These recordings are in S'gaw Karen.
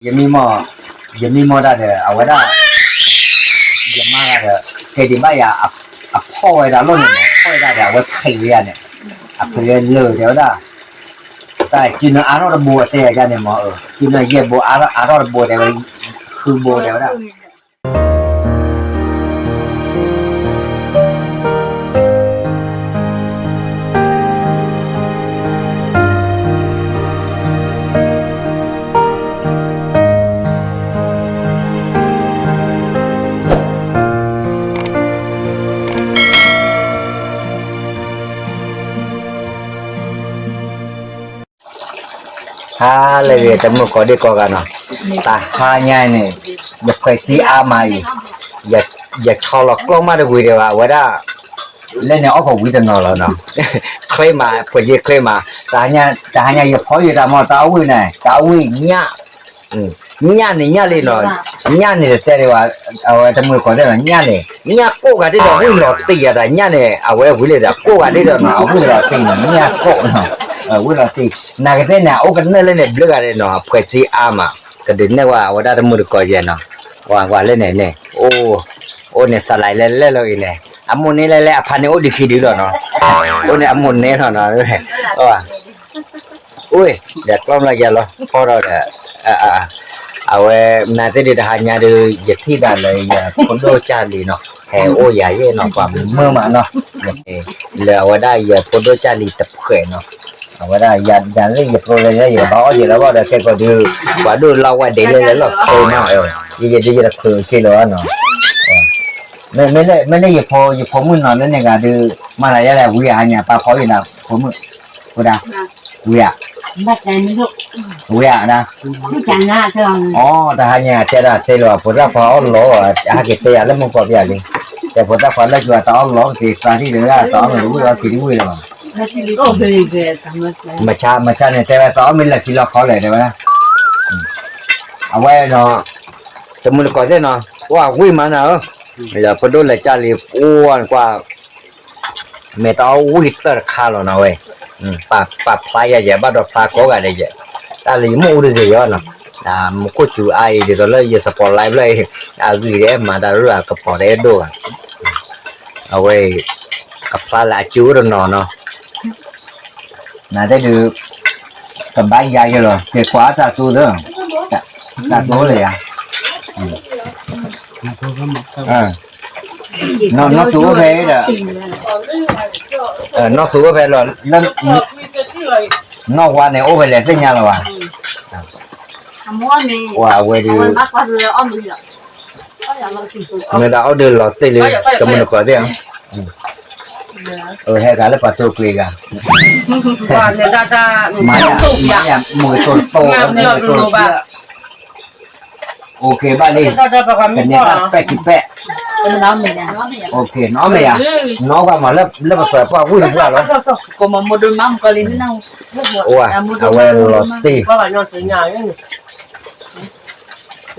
ယမံမီၢ်, ယမံမီၢ်တၢ်ဒီး အဝဲဒၣ်, ယမါတၢ်ဒီး, ကဲဒံးဘၣ်ယၤ, အဖီၣ်ဝဲဒၣ်လီၢ်န့ၣ်မး, ဖီၣ်ဝဲဒၣ်ဒီး အဝဲဖံးဝဲယၤန့ၣ်, အဖံးဝဲလၢာ်တဲဝဲဒၣ်, တၢ်စုနၢအါထီၣ်တဘိတဲယၤန့ၣ်မး, စုနၢယဲၢ်ဘိအါထီၣ်တဘိတဲဝဲ, ဃုဘိတဲဝဲဒၣ် ဟါလၢအဂ့ၤ တမုၢ်ကိးဒံကိးဂၤနီၤ, တဟါညါန့ၣ်, ယဖှဲးစံအါမးအံၤ, ယဆီလီၤကျီၢ်မးတဝံၤဒံးဘၣ် အဝဲဒၣ်, လၢန့ၣ်အီၣ်ကဝံၤတနီၤလီၤနီၤ, ချ့မး ဖှဲးစံချ့မး, တဟါညါယဖီယတၢ်မီၢ် တၢ်အီၣ်ဝံၣ်န့ၣ် တၢ်အီၣ်ဝံၣ်ညၣ် ညၣ်န့ၣ်ညၣ်လံနီၤ, ညၣ်န့ၣ်တတဲဒံးဘၣ်, အဝဲတမုၢ်ကိးသ့ၣ်နီၤ ညၣ်န့ၣ် ညၣ်ကိၢ်ဂၤဒ်ဒီးဝံၣ်လီၤတံၢ်ယၤတၢ်ညၣ်န့ၣ် အဝဲဝံၤလံဒီးကိၢ်ဂၤဒ်ဒီးနီၤ အဝံၣ်လီၤတံၢ်န့ၣ် ညၣ်ကိၢ်နီၤ, ဝံၣ်လီၤတံၢ်, နာ်က့သ့ၣ်န့ၣ် အအိၣ်ကနၢၣ်လၢန့ၣ်ဘျုးဂၤဒဲးနီၤ ဖှဲးစံအါမး, ကဒုးနဲၣ်ဝဲအဝဲဒၣ်တမုၢ်တကိးယဲၢ်နီၤ, ဝဲလၢန့ၣ်န့ၣ်, အိၣ်န့ၣ် စးလၢလဲၤလဲၤလီၤအံၤန့ၣ်, အမိၢ်န့ၣ်လဲၤလဲၤအဖါန့ၣ်အိၣ်ဒံးခံဒုလီၤနီၤ, အိၣ်န့ၣ်အမိၢ်န့ၣ်လီၤနီၤ အိၣ်, ဒီးကျီၢ်မျၢ်ယဲၢ်လီၤ ဖီဒီးဒီး, အဝဲ, နာ်သ့ၣ်ဒုးတဟါညါဒုး ယထံၣ်သးလၢယဖိဒိၣ်ကၢ်လံၤနီၤ ဟဲအိၣ်ယၤယဲၢ်နီၤ ပှၤမုာ်မးနီၤ, လၢအဝဲဒၣ်ယဖိဒိၣ်ကၢ်လံၤတဖှဲးနီၤ, အဝဲဒၣ်ယၤန့ၣ်ယကျိၤလဲၤလဲၤ ယကဘၣ်အီၣ်ယဲၢ်လၢၤဘၣ်ဒီး ခဲကိာ်ဒုး, ပှၤဒိၣ်လီဝဲဒ်လဲၣ်လဲၣ်လီၤ ခဲနီၤ, ယဲဒုးယတချုးက့ၤလၢၤဘၣ်နီၤ, မ့ၢ်လၢယဖိ, ယဖိမုၣ်နီၤလၢန့ၣ်ဂၤဒုး, မၤသးယဲလဲၣ် ဝံဧါ ဟါညါ ပၢ်ဖီအံၤနၤ ဖိမုၣ်, ဝဲဒၣ်, ဝံဧါ, ဝံဧါဒၣ်, အိ တဟါညါတဲဒၣ်သ့လၢၤဘၣ် ဖိသၣ်ခွါအီၣ်လီၤ, ဟဲက့ၤတဲယၤလၢမုၢ်ကီၢ်ပယၤလံ, တဲဖိသၣ်ခွါလၢက့ၤတၢ်အီၣ်လီၤက့ၤ သးထံၣ်တဂၤ တၢ်အီၣ်မ့ၢ်တဝံၣ်အီထံတဝံၣ်လၢၤဘၣ်, မဆါ, မဆါန့ၣ် တဲဝဲတၢ်အီၣ်မ့ၢ်လၢခံလီၤခီလဲၣ် တဲဝဲဒၣ်, အဝဲနီၤ, တမုၢ်တကိးသ့ၣ်နီၤ, ဝဲဝံၣ်မးနၤဧၢ, လၢဖိဒိၣ်လဲၤကၢ်လံၤ အိၣ်ကွၢ် မ့ၢ်တၢ်အီၣ်ဝံၣ်တၢၢ်တခါလီၤနီၤဝဲ, ပာ်ဖျါယၤယဲၢ် ဘၣ်ဒီးဖျါကိးဂၤဒဲးယဲၢ်, တၢ်လၢယမ့ၢ်အိၣ်တဂ့ၤယီၤနီၤ, မူခိၣ်စူၤအါအံၤ ဒ်သိးလၢယ spotlight ဖျၢၣ်အံၤ, အဂံၢ်တအဲၣ်မၤတၢ်ရၢၢ် အကပီၤတအဲၣ်ဒိၣ်ဘၣ်, အဝဲအံၤ, ကဖျါလၢအစူၤတနီၤနီၤ, နသ့ၣ်ဒုး, ကဘၣ်ယၤယဲၢ်လီၤ က့ၤကွၢ်တၢ်သူသၢ, တၢ်သူလၢယၤ နီၢ်သူအိၣ်ဖဲဒီး, နီၢ်သူအိၣ်ဖဲလီၤ, နီၢ်ဝါန့ၣ်အိၣ်ဖဲလဲၣ်သ့ၣ်ညါလီၤဘၣ်, အဝဲဒုး, မ့ၢ်ဒၣ်အီၣ်ဒုးလီၤတ့ၢ်လံ, တမုၢ်နကိးသ့ၣ်, ဟဲဂၤလၢပှၤတိကျ့ဂၤ, မၤယၤ, မၤယၤ, မုၢ်ကတိၤတိၤ, မုၢ်ကတိၤတိၤ, အိၣ်က့ၤဘၣ်လံ, ကန့ၢ်ဘၣ်ပဲာ်ကံၤပဲာ်, နအီၣ်မ့ၢ်ယၤ, နအီၣ်ဘၣ်မးလၢပပှၤပှၢ်ဝံၣ်တပှၢ်လီၤ, အဝဲလီၤတ့ၢ်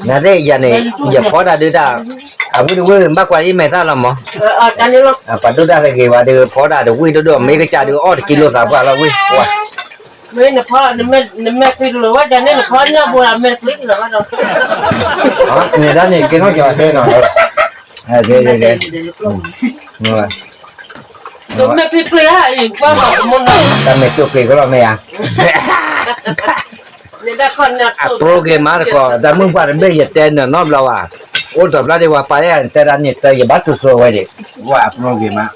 နသ့ၣ်ယၤန့ၣ်, ယဖီဒၣ်ဒုးတၢ်, အဝံၣ်တဝံၣ်ဘၣ်ကွၢ်ယမဲာ်သၣ်လီၤမး, ပှၤဒိၣ်တၢ်တဂ့ၤဝဲဒုး ဖီဒၣ်တဝံၣ်ဒိၣ်ဒိၣ် မ့ၢ်ကစၢ်ဒုးအီၣ်တကံလိာ်သးပှၢ်လီၤဝံၣ်, နမဲာ်ချံတလိာ်ဝဲဒၣ်န့ၣ် နဖီညၣ်ဘိလီၤ မဲာ်ချံတလိာ်ဝဲဒီး, န့ၣ်ဒၣ်န့ၣ် ကဲထီၣ်ကီးသ့နီၤ, မဲာ်ချံတလိာ်, တၢ်မဲာ်တိၢ်က့ၤကလီၤမ့ၢ်ဧါ အပြိဂ့ၤမးတကိး တၢ်မုၢ်ပှၢ်တဘ့ၣ်ယတဲနၤနီတဘျီဘၣ်, အိၣ်တဘျီဒံးပှၤပာ်ယၤတဲဒၣ်န့ၣ် တၢ်ယဘၣ်တူၢ်စိဝဲဒံး, ဝဲအပြိဂ့ၤမး,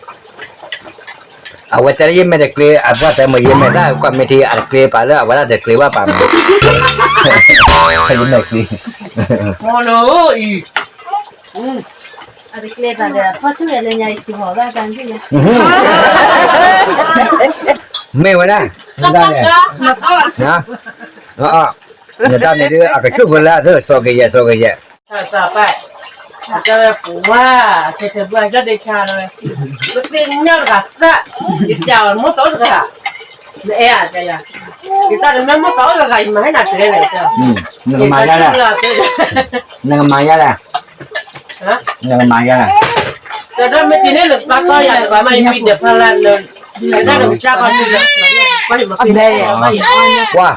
အဝဲတဲလၢယမဲာ်တကျ့ အဘၣ်တဲမ့ၢ်ယမဲာ်သၣ်ကွၢ်မ့ၢ်ထံ အတကျ့ပာ်လၢအဝဲဒၣ်တကျ့ဘၣ်ပာ်မး, ယမဲာ်ကျ့ မ့ၢ်ဝဲဒၣ်, နတၢ်န့ၣ်, နတၢ်န့ၣ်ဒုး အကစူၢ်ဖိလၢအသၢ စီၤကယဲၢ် စီၤကယဲၢ်, ပှၤ, ပှၤ, ပှၤ, ပှၤ, ပှၤ, ပှၤ, နကမၤယါလဲၣ်, နကမၤယါလဲၣ်, နကမၤယါလဲၣ်, တၢ်မ့ၢ်တန့ၢ်လၢပှၤကီၢ်ယၤလၢပှၤမၤယမံၤဒီးဖးလၢ်လၢ, တၢ်ကစၢ်ကီၢ်န့ၣ်လၢ, ကွၢ်,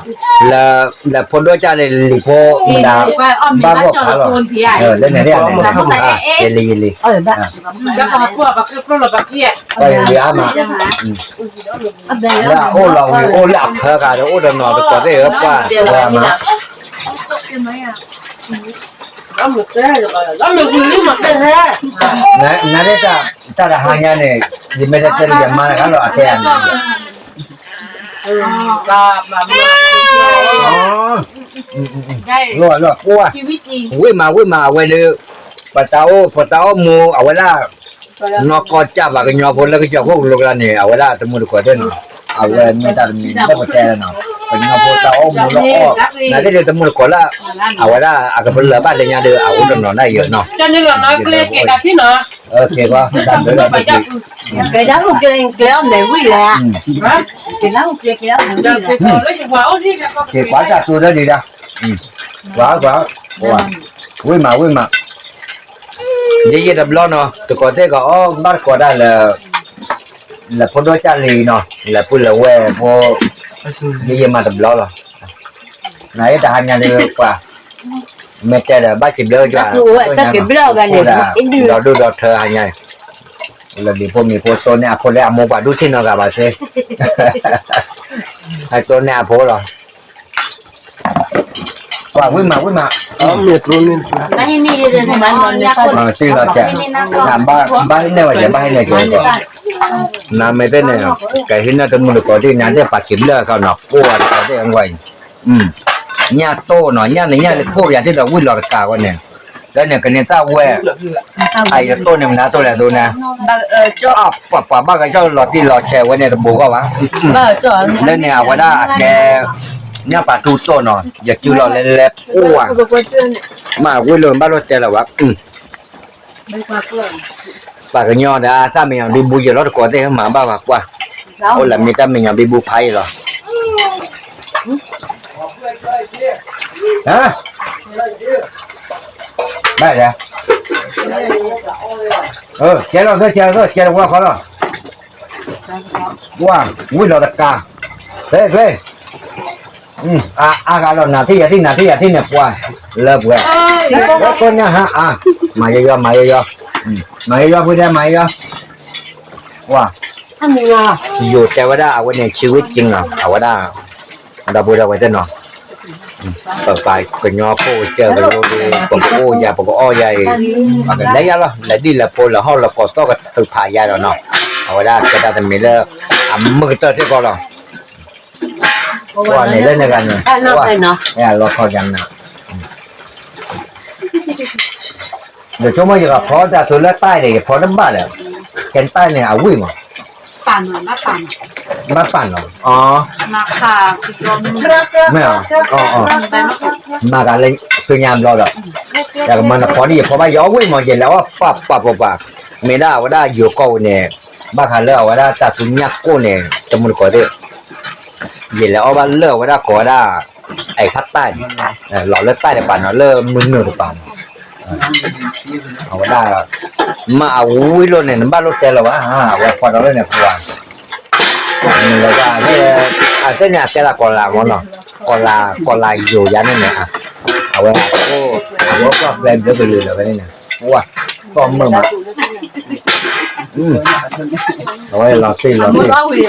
လၢဖိဒိၣ်ကၢ်လံၤဖိမတၤ, ဘၣ်ဂီၢ်ဖးလီၤ, လၢန့ၣ်, ယလံၤယလံၤ, ကွၢ်ယလံၤအါမး, လၢအအိၣ်လီၤဝံၤအိၣ်လၢအဖၢဃာ်ဒီးအိၣ်တနီၤတကိးသ့ၣ်ဧၢပှၢ်, နဒၣ်တၢ်တဟါညါန့ၣ်, ယမ့ၢ်တတဲလၢယမါတဂၤလီၤအတဲအန့ၣ်, လီၤလီၤကွၢ်, ဝံၣ်မးဝံၣ်မးအဝဲဒီး, ပတၢ်အိၣ်ပတၢ်အိၣ်မူအဝဲဒၣ်, နီၢ်ကီၢ်ကၢ်ပှၤကညီဖိလၢကစၢၢ်ခိၣ်ကလိကျါန့ၣ် အဝဲဒၣ်တမုာ်တကိးသ့ၣ်နီၤ, အဝဲမ့ၢ်တၢ်တမံၤလၢပတဲလီၤနီၤ, ပကညီဖိတၢ်အိၣ်မူလၢအီၣ်, နဒၣ်ဒီးတမုာ်တကိးလၢ, အဝဲဒၣ်အကပလၢၢ်ဘၣ်လၢညါဒီး အအိၣ်တနီၤဒၣ်ယဲနီၤ, ကဲ, ကဲဒၣ်အိၣ်ကျဲကျဲအီၣ်မဲာ်ဝံၣ်လဲၣ်, ကဲဒၣ်အိၣ်ကျဲကျဲအီၣ်မဲာ်ဝံၣ်လဲၣ်, ကဲကွၢ်တၢ်တိၤသၢဒံးဒၣ်, ကွၢ်ကွၢ်, ဝံၣ်မးဝံၣ်မး, ယယဲၢ်တဘျီနီၤ တကိးသ့ၣ်ကအီၣ်ဘၣ်တကိးဒၣ်လၢ, လၢဖိဒိၣ်ကၢ်လံၤနီၤ လၢပုၢ်လၢဝဲၢ်ဖိ, ယယဲၢ်မးတဘျီလီၤ, နအ့ၣ်တဟါညါဒုးပှၤ, မ့ၢ်တဲဒီးဘၣ်စံးဘျုးယွၤ, ဒီဒူၣ်ဒီထၢဟါညါ, လၢဒ်ဖိမံၤဖိတိၢ်န့ၢ်အဖိလၢအမိၢ်ပှၢ်ဒူၣ်ထံနီၤဂၤဘၣ်သ့, ဟဲတိၢ်န့ၢ်အဖိလီၤ, ပှၤဝံၣ်မးဝံၣ်မး, တံၢ်လီၤတဲ, ဘၣ်ဟံးန့ၢ်ဝဲယဲ ဘၣ်ဟံးန့ၢ်ကီး, နမ့ၢ်သ့ၣ်န့ၣ်, ကဟံးန့ၢ်တမုာ်တကိးသ့ၣ်ညါသ့ၣ်ပာ်စံးဘျုးအခီနီၤ ကိးဂၤတကိးသ့ၣ်အဂီၢ်အံၤ, ညၣ်တိၢ်နီၤညၣ်န့ၣ်ညၣ်လၢခိၣ်ပယၤသ့ၣ်ဒီးဝံၣ်လီၤတကးဝဲန့ၣ်, လၢန့ၣ်ကန့ၢ်သၣ်ဝဲ, အယတိၢ်န့ၣ်မနုၤတိၢ်လဲၣ်ဒိန့ၣ်, ပှၤဘၣ်ဂဲၤကၠီၣ်လီၤတံၢ်လီၤဆဲးဝဲန့ၣ်တဘိးဂီၢ်ဘၣ်, လၢန့ၣ်အဝဲဒၣ်အကဲ, ညၣ်ပာ်တူၢ်တိၢ်နီၤ ယစုလီၤလဲၤလဲၤအိၣ်ဧါ, မ့ၢ်ဝံၣ်လၢဘၣ်လိာ်တဲလီၤဘၣ် ပှၤကညီဒီးတၢ်မဲာ်ညါဘံဘူယဲၢ်လီၤတကိးသ့ၣ်မၤဘၣ်ပှၤကွၢ်, အိၣ်လၢမ့ၢ်တၢ်မဲာ်ညါဘံဘူဖးယဲၢ်လီၤ, ဘၣ်, ကဲလီၤကဲလီၤကဲလီၤဝဲခီလီၤ, ဝံၣ်လီၤတကး, ဖဲဖဲ အါဂၤလီၤ နၤထံၣ်ယၤထံၣ် နၤထံၣ်ယၤထံၣ်န့ၣ်ပှၤ, လၢပှဲၤ, ဝဲကိးညါဟါအါ, မၤယီယီ မၤယီယီ, မၤယီယီ ဖုဒဲ မၤယီယီ, ပှၤ, ယိၤတဲဝဲဒၣ်အဝဲန့ၣ် ဆံဝ့ၣ်က့ၤနီၤ အဝဲဒၣ်, ဒီပုၢ်ဒီဝဲၢ်သ့ၣ်နီၤ, ပပှၤကညီဖိကစၢၢ်ကလိဒီး ပကအိၣ်ယၤ ပကအီၣ်ယၤအံၤ, ပကလဲၤယၤလီၤ လဲၤဒ်လဲၤဖိ လဲၤဟီၣ်လဲၤကီၢ်သီၣ်ကထုးဖးယၤဒီးနီၤ, အဝဲဒၣ်ကဲတၢ်တမံၤလၢ အမုာ်ကတၢၢ်စ့ၢ်ကီးလီၤ. ပှၤန့ၣ်လၢန့ၣ်ဂၤန့ၣ်, လီၤခီကနၤ, ယဆိကမိၣ်ယကဖီတၢ်သိလၢတၢ်အံၤဒီး ယဖီတဘၣ်ဒီး, ကဲတၢ်န့ၣ်အဝံၣ်မး, ဘၣ်ပာ်နီၤ, မ့ၢ်, မၤဂၤလၢ သုညါဘျီဒီး, ယကမၤနဖီဒ်ယဖီဘၣ် ယအီၣ်ဝံၣ်မး ယလဲၤအီၣ်ပှၤပှၤပှၤပှၤ, မ့ၢ်ဒၣ်အဝဲဒၣ်ယိၤကီၢ်ဝဲန့ၣ်, ဘၣ်ဃးလၢအဝဲဒၣ်တၢ်သူညၣ်ကိၢ်န့ၣ် တမူတကိးသ့ၣ် ယလဲၤအီၣ်ဘၣ်လၢအဝဲဒၣ်ကိးဝဲဒၣ်, အဲၣ်ဖးတၢ်န့ၣ်, လီၤလၢတၢ်တပၤနီၤ လၢမုၢ်နုာ်တပၤနီၤ, အဝဲဒၣ်, မ့ၢ်အဝံၣ်လိာ်န့ၣ် နဘၣ်လိာ်တဲလၢၤဘၣ်, အဝဲဖီဒီးလၢန့ၣ်ပှၤ, လၢဘၣ်, အသ့ၣ်န့ၣ်အကဲလၢကီၤလၤမ့ၢ်နီၤ, ကီၤလၤ, ကီၤလၤယိၤယါန့ၣ်န့ၣ်, အဝဲ, အဝဲပှၤကျဲဘျၢကလုာ်လၢာ်ဝဲန့ၣ်န့ၣ်, ဝါ, တီၢ်မုာ်မး အဝဲလီၤသ့ၣ်လီၤသ့ၣ်, အဝဲ,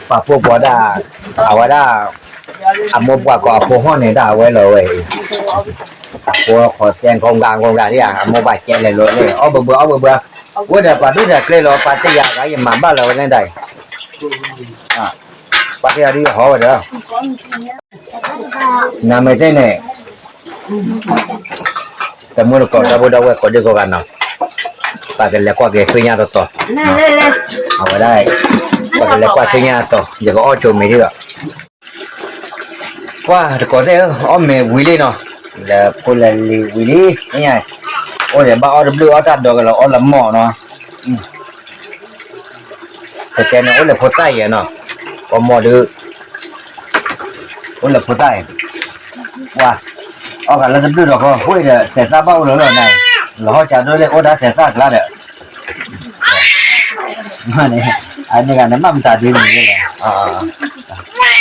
ပှၤဖိပှၤဒၣ်, အဝဲဒၣ်, အမိၢ်ပှၢ်ကိးအဖိဟီၣ်န့ၣ်ဒၣ်အဝဲလီၤဝဲအံၤ, အဖိဃီတဲကိးဂၤကိးဂၤဒၣ်ဧါ အမိၢ်ပှၢ်ကဲလဲၤလိၤလၢ အီၣ်ဘၢဘၢအီၣ်ဘၢဘၢ, ဝဲဒီးပှၤဒိၣ်ဒီးကျဲလီၤ ပှၤတယာ်ဂၤယမၤဘၣ်လီၤဝဲန့ၣ်ဒၣ်အံၤ, ပှၤတယာ်ဒ်ယဟီဝဲဒီး နမ့ၢ်သ့ၣ်န့ၣ်, တမူတကိးဒီပုၢ်ဒီဝဲၢ်ကိးဒံကိးဂၤနီၤ, ပကလဲၤကွၢ်က့ၤသ့ၣ်ညါတတီၤ, အဝဲဒၣ်, ပကလဲၤကွၢ်သ့ၣ်ညါတတီၤ ယကအီၣ်ဆိးမ့ၤဒံးဒီး, ကွၢ်တကိးသ့ၣ်ဧၢ အီၣ်မ့ၤဝံၤလံနီၤ, လဲၤဖိလဲၤလံၤဝံၤလံ, အိၣ်ဒီးဘၣ်အီၣ်တဘျုးအီၣ်တၢ်ဒီးကလီၤအီၣ်လၢမီၢ်နီၤ ကတဲန့ၣ် အိၣ်လၢဖိသၣ်ယဲၢ်နီၤ, ပမီၢ်ဒုး, အိၣ်လၢဖိသၣ်အံၤ, ပှၤ, အီၣ်ဂၤလၢတဘျုးဒီးဃီ ဃိဒီး သဲးသၣ်ဘၣ်အိၣ်လီၤလီၤန့ၣ်, လီၤဟီၣ်စးဒိၣ်လၢအိၣ်ဒၣ်သဲးသၣ်ကျါဒီး, န့ၣ်, အန့ၣ်ဂၤန့ၣ် မ့ၢ်မတၤဒုန့ၣ်လဲၣ်,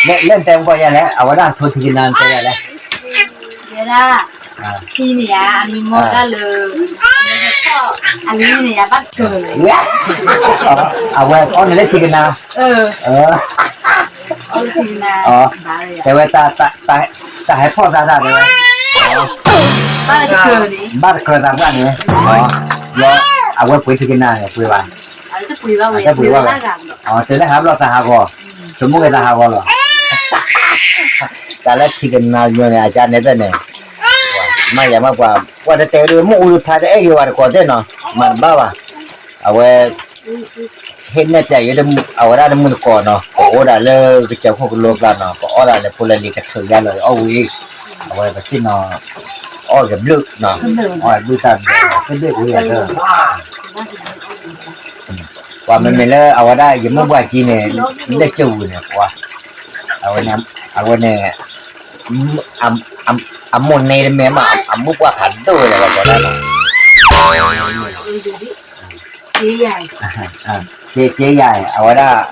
လၢနတဲမကီၢ်ယၤလဲၣ်, အဝဲဒၣ်ထိထံကနါတဲယၤလဲၣ်, ယဲဒၣ်, ထံန့ၣ်ယါ အမံၤမီၢ်တၢ်လၢ, အလံန့ၣ်ယါဘၣ်တကၢၤ, အဝဲအီၣ်န့ၣ်လၢထံကနါ, တဲဝဲ တၢ်ဟဲဖီၣ်သးတၢ်တဲဝဲ, ဘၣ်တကြၢးသးဘၣ်န့ၣ်, လၢအဝဲပှ့ၤထံကနါန့ၣ် ပှ့ၤဘၣ်, တပှ့ၤဘၣ်ဝဲ, တုၤလၢဟးဘျီသးဟးဂီၤ, ဆိကမိၣ်က့ၤသးဟးဂီၤလီၤ, တၢ်လၢထံကနါယိန့ၣ် အကါန့ၣ်ဖဲန့ၣ်, မ့ၢ်ယၤမ့ၢ်ပှၤ, ပှၤတတဲဒုး မ့ၣ်အူတဖျါတအဲၣ်ဂ့ၤဝဲတကိးသ့ၣ်နီၤ, မၤတဘၣ်ဘၣ်, အဝဲ ဟ့ၣ်နဲၣ်ပျဲယဲ အဝဲဒၣ်တမုၢ်တကိးနီၤ, ပအိၣ်ဒၣ်လၢကစၢၢ်ခိၣ်ကလိကျါနီၤ, ပအီၣ်ဒၣ်လၢဖိလၢလံၤကထုးယါလီၤအီၣ်ဝံၤ, အဝဲပစံၣ်နီၤ, အီၣ်ကဘျုးနီၤ, အီၣ်ဘျုးတၢ်ဘျုးတဘ့ၣ်ဝံၤယၤလၢ, ပှၤမ့မ့ၢ်လၢအဝဲဒၣ်ယမုၢ်ပှၢ်ကံန့ၣ်, လၢကၠိဝံၤန့ၣ်, အဝဲန့ၣ်, အမိၢ်န့ၣ်တမ့ၢ်မး အမုၢ်ပှၢ်ဖးဒိၣ်ဝဲဒၣ်လီၤ ကီးဒၣ်လီၤ က့ယၤအံၤ အဝဲဒၣ်,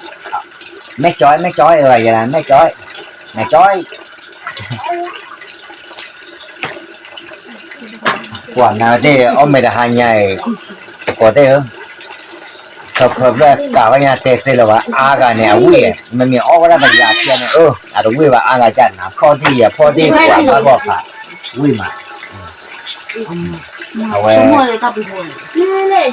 မဲၢ်ကၠီ မဲၢ်ကၠီ အဝဲယဲဒၣ် မဲၢ်ကၠီ, မဲၢ်ကၠီ, ပှၤနၤသ့ၣ် အီၣ်မ့ၢ်တဟါညါအံၤ, တကိးသ့ၣ်ဧၢ, ခီဖျိကးဝဲညါတဲသ့လၢၤဘၣ် အါဂၤန့ၣ် အဝံၣ်, မ့မ့ၢ်အီၣ်ဝဲဒၣ်တဂၤအကျဲန့ၣ် အၢ, အတဝံၣ်ဘၣ် အါဂၤကၢ်နၤ ဖီၣ်သံၣ်ယဲ ဖီၣ်သံၣ်ပှၤဘၣ်ဂီၢ်ဖး, ဝံၣ်မး, အဝဲ အဝဲ ယလံၤ နၢ်ကလံၤဃ့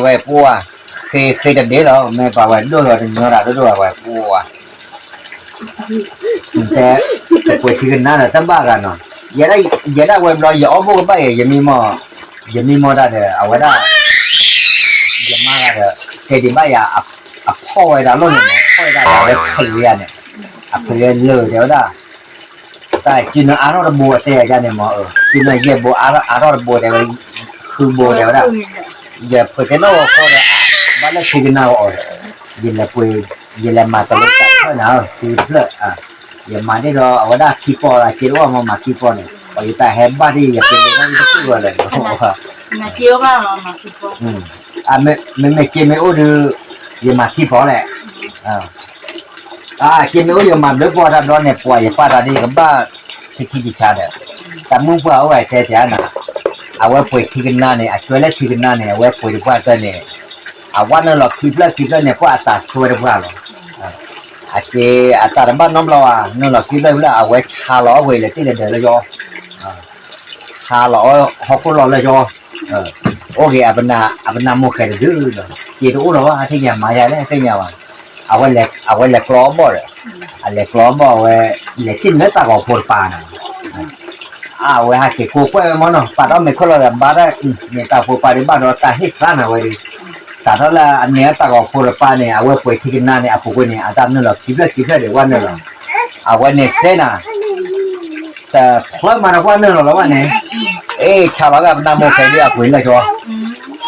ဝဲ ပှၤ, ဃ့ ဃ့တဒ့လီၤ မ့ၢ်ပှၤဝဲဒိၣ်လီၤ တညီတၢ်ဒိၣ်ဒိၣ်ဝဲပှၤ, တဲ, ပှ့ၤထံကနါဒီးတဘၣ်ဂၤနီၤ, ယဲဒၣ်ဝဲဘျီ ယအီၣ်ဘိၣ်ကဘၣ်ယဲ ယမံမီၢ်, ယမံမီၢ်တၢ်ဒီး အဝဲဒၣ်, ယမါဂၤဒီး, တဲဒံးဘၣ်ယၤ, အဖီၣ်ဝဲဒၣ်လီၢ်န့ၣ်မး ဖီၣ်ဝဲဒၣ်ဒီးအဝဲဖုးယၤန့ၣ်, အဖုးယၤလၢာ်တဲဝဲဒၣ် တၢ်စုနၢအါထီၣ်တဘိတဲယၤန့ၣ်မး, စုနၢယဲၢ်ဘိအါထီၣ်တဘိတဲဝဲ, ဃုဘိတဲဝဲဒၣ်, ယဖုးတဲနီၣ်ဝဲဃီဒီး, ဘၣ်လၢထံကနါအီၤ, ယလဲၤပှ့ၤ, ယလဲၤမၤတလၢတၢ်ဖျၢၣ်နၤ, ထံတဖျၢၣ်, ယမၤဒ်ဒီး အဝဲဒၣ်ခံပီၢ်လၢက့တအိၣ်မး မၤခံပီၢ်န့ၣ် ပှၤယတၢ်ဟဲဘၣ်ဒ်ယပှ့ၤန့ၣ် တၢ်တတူၢ်ဝဲလဲၣ်, မ့မ့ၢ်က့မ့ၢ်အိၣ်ဒီး, ယမၤခံပီၢ်လဲၣ် က့မ့ၢ်အိၣ်ယမၤဘျုးပှၤတၢ်ဘျီန့ၣ် ပှၤယပာ်တၢ်ဒ်ယကဘၣ်, ထံထံတဆါဒီး, တၢ်မုၢ်ပှၢ်အိၣ်ဝဲတဲတဲနၤ, အဝဲပှ့ၤထံကနါန့ၣ် အကွဲလၢထံကနါန့ၣ် အဝဲပှ့ၤတပှၢ်တၢၢ်န့ၣ်, အဝဲနုာ်လီၤခံဖျၢၣ်ခံဖျၢၣ်န့ၣ် ပှၤအသးဆွဲတပှၢ်လီၤ, အက့အတၢ်တဘၣ်နီတဘျီဘၣ် နုာ်လီၤခံဖျၢၣ်ခံဖျၢၣ် အဝဲဆါလီၤအီၣ်ဝဲလၢတ့ၢ်လၢဒၢးလၢယီၤ ဆါလီၤအီၣ်ဟီၣ်ခိၣ်လီၢ်လၢယီၤ, အိၣ်က့ၤ, အပနၢ်မိၢ်ဃဲတဒုလီၤ, က့တအိၣ်လီၤဘၣ် အထံၣ်ညါမၤယၤလဲၣ် သ့ၣ်ညါဘၣ်, အဝဲလဲၤကျီအီၣ်ဘီၣ်ဒီး, အလဲၤကျီအီၣ်ဘီၣ်အဝဲ, လဲၤတ့ၢ်လၢတၢ်ဂီၤဖိတပၤန့ၣ်, အဝဲဟဲက့ၤကိးကွဲၢ်ဝဲမ့ၢ်နီၤ ပာ်ဒီးမ့ၢ်ခိၣ်လီၤဒီးဘါတၢ်, မ့ၢ်တၢ်ဖိပၤဒံးဘၣ်ဒီးတၢ်ဟ့ၣ်သါနၤဝဲဒီး, စးထီၣ်လၢအန့ၣ်တၢ်ဂီၤဖိတပၤန့ၣ် အဝဲပှ့ၤထံကနါန့ၣ် အပူၤကွံာ်န့ၣ် အတၢ်နုာ်လီၤခံဖျၢၣ်ခံဖျၢၣ်ဒီးဝဲနုာ်လီၤ, အဝဲန့ၣ်စဲနၤ တဖျၢၣ်မးဒီးပှၤနုာ်လီၤလီၤဘၣ်န့ၣ်, အ့ၣ် ဆါလီၤဂာ်ပနၢ်မိၢ်ဃဲဒုအပှ့ၤလၢကီ,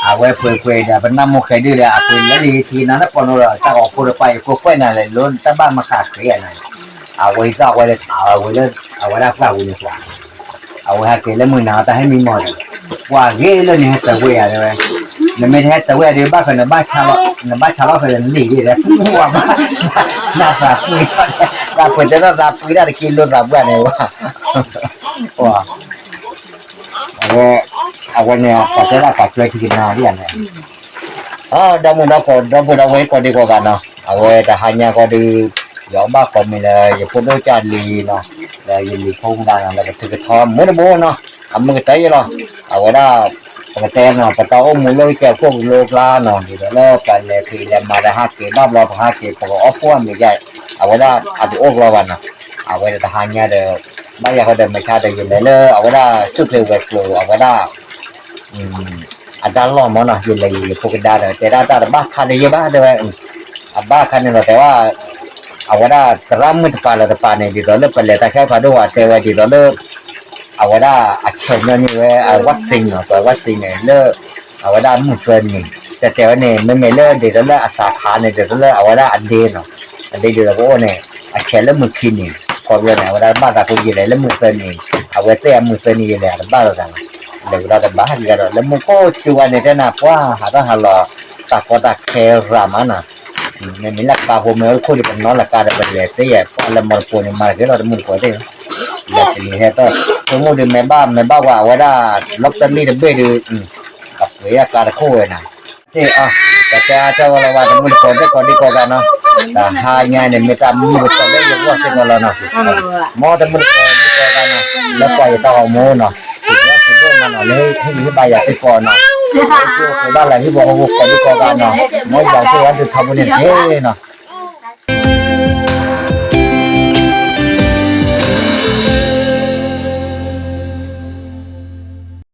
အဝဲပှ့ၤပှ့ၤဒီးပနၢ်မိၢ်ဃဲဒုဒီး အပှ့ၤလၢလံထံနါလၢပီၤနီၤဒီး တၢ်ဂီၤဖိတပၤအံၤ ကိးကွဲၢ်နၤလဲၣ် လိတၢ်ဘၣ်မၤဃးဃဲနၤ, အဝဲသးဝဲလၢထးဝဲလၢ အဝဲဒၣ်ပှၢ်ပူၤန့ၣ်ပှၤ အဝဲဟဲက့ၤလၢမုၢ်နၤတၢ်ဟဲမံမီၢ်ဒီး, ပှၤဂ့ၤလၢန့ၣ်ဟဲတၢၤဝဲယၤတဲဝဲ, နမ့ၢ်တဟဲတၢၤဝဲယၤဒီးဘၣ်ဃး, နဘၣ်ဆါလီၤဖဲလဲၣ်နလံၤဒ်လဲၣ်, ပှၤဘၣ်, နသးပှ့ၤ, တၢ်ပှ့ၤတဲထီၣ်သးပှ့ၤတၢ်တက့ၢ်လိာ်သးပှၢ်န့ၣ်ဝဲ, အဝဲ, အဝဲန့ၣ် ပှၤတဲဒၣ်ပှၤကွဲထံကနါဒ်ယၤန့ၣ် ဒီမုၢ်ဒီကိးဒီပုၢ်ဒီဝဲၢ်ကိးဒံကိးဂၤနီၤ, အဝဲတဟါညါကီးဒုး, ယအီၣ်ဘၣ်ကိးမံၤလၢယဖိဒိၣ်ကၢ်လံၤနီၤ, လၢယလံၤဖိမုၣ်ဒါနီၤ လၢကထုးကထီမုၢ်တဘိနီၤ, အမုၢ်ကတၢၢ်ယဲလီၤ, အဝဲဒၣ်, ပကတဲနီၤ ပတၢ်အိၣ်မူလၢကစၢၢ်ခိၣ်ကလိကျါနီၤ ဒ်သိးလၢပလဲၤဖံးလဲၤမၤဒီးဟးက့ၤဘၣ်ဘျီပဟးက့ၤ ပကအီၣ်ဖှိၣ်အမံၤယါ, အဝဲဒၣ်အတအိၣ်ဘျီဘၣ်နီၤ, အဝဲဒၣ်တဟါညါဒီး, ဘၣ်ယၤဃီဒီးမ့ၢ်ဆါဒီးယလဲၤလၢအဝဲဒၣ် ဆူၣ်ချ့ဝဲၤကျိၤ အဝဲဒၣ် အတၢ်လီၢ်မ့ၢ်နီၤ ယလဲၤယဖိကဒါဒီး တဲဒၣ်တၢ်တဘၣ်ခါဒီးယဲဘၣ်တဲဝဲ, အဘၣ်ခါန့ၣ်လီၤတဲဝဲ, အဝဲဒၣ်သရၣ်မုၣ်တပၤလၢတပၤန့ၣ် ဒ်သိးလၢပလဲၤတၢ်ဆါဖးဒိၣ်ဝဲတဲဝဲဒ်သိးလၢ, အဝဲဒၣ်အဆဲးညီနုၢ်ဝဲ အဝဲသ့ၣ်နီၤ ပဝဲသ့ၣ်န့ၣ်လၢ, အဝဲဒၣ်မုၢ်သၢနံၤ, တဲတဲဝဲန့ၣ် မ့မ့ၢ်လၢဒ်သိးလၢအစးခါန့ၣ် ဒ်သိးလၢအဝဲဒၣ်အဒ့နီၤ, အဒ့ဒ်သိးပအိၣ်န့ၣ်, အဆဲးလၢမုၢ်ခံနံၤ, ခီဖျိန့ၣ် အဝဲဒၣ်ဘၣ်သးဖိယလဲၤလၢမုၢ်သၢနံၤ, အ အဝဲသ့ၣ်အမုၢ်သၢနံၤယလဲၣ် အတဘၣ်လိာ်သးနီၤ, လဲၤကဒီးတဘၣ်ဟဲက့ၤဒီး လၢမူခိၣ်စူၤဝဲန့ၣ်တဲနၤ ပှၤဟးထီၣ်ဟးလီၤ တၢ်ကီတၢ်ခဲရၤမးနီၤ, မ့မ့ၢ်လၢကါဖိမ့ၢ်အိၣ်တခိၣ်ဒီး ပနီၤလၢကါဒီးပလဲၤသ့ယဲၢ် ပှၤလၢမီတပိၤန့ၣ် မၤတက့ၤလီၤတမုၢ်တကိးသ့ၣ်, လဲၤတနံၤဟဲထီၣ် ဆိကမိၣ်ဒီး မဲာ်ဘၣ်မဲာ်ဘၣ်ဝဲ အဝဲဒၣ် လီၢ်ပတၢၢ်လံၣ်တဘ့ၣ်ဒီး ကပှ့ၤယကါတခိၣ်ဝဲနီၤ, သ့ၣ်အီၤ ပတဲအါတဲဝဲလီၤဝဲ တမုၢ်တကိးသ့ၣ်ကိးဒံကိးဂၤနီၤ, တဟါညါန့ၣ် မ့ၢ်တၢ်မုၢ်ကစီၣ်လၢယဂီၢ်စ့ၢ်ကီးလီၤနီၤ, မ်တမုၢ်တကိးဒံကိးဂၤနီၤ, လၢပှၤယတၢ်ဂီၤမူနီၤ, သုးဒိၣ်သုးဒိၣ်မးနီၤ လၢဟ့ၣ်ဂံၢ်ဟ့ၣ်ဘါယၤစ့ၢ်ကီးနီၤ, ပဘၣ်လၢဟံၣ်ဖိဃီဖိကိးဒံကိးဂၤနီၤ, မ်ယွၤဆိၣ်ဂ့ၤသုထီဘိန့ၣ်တက့ၢ်နီၤ.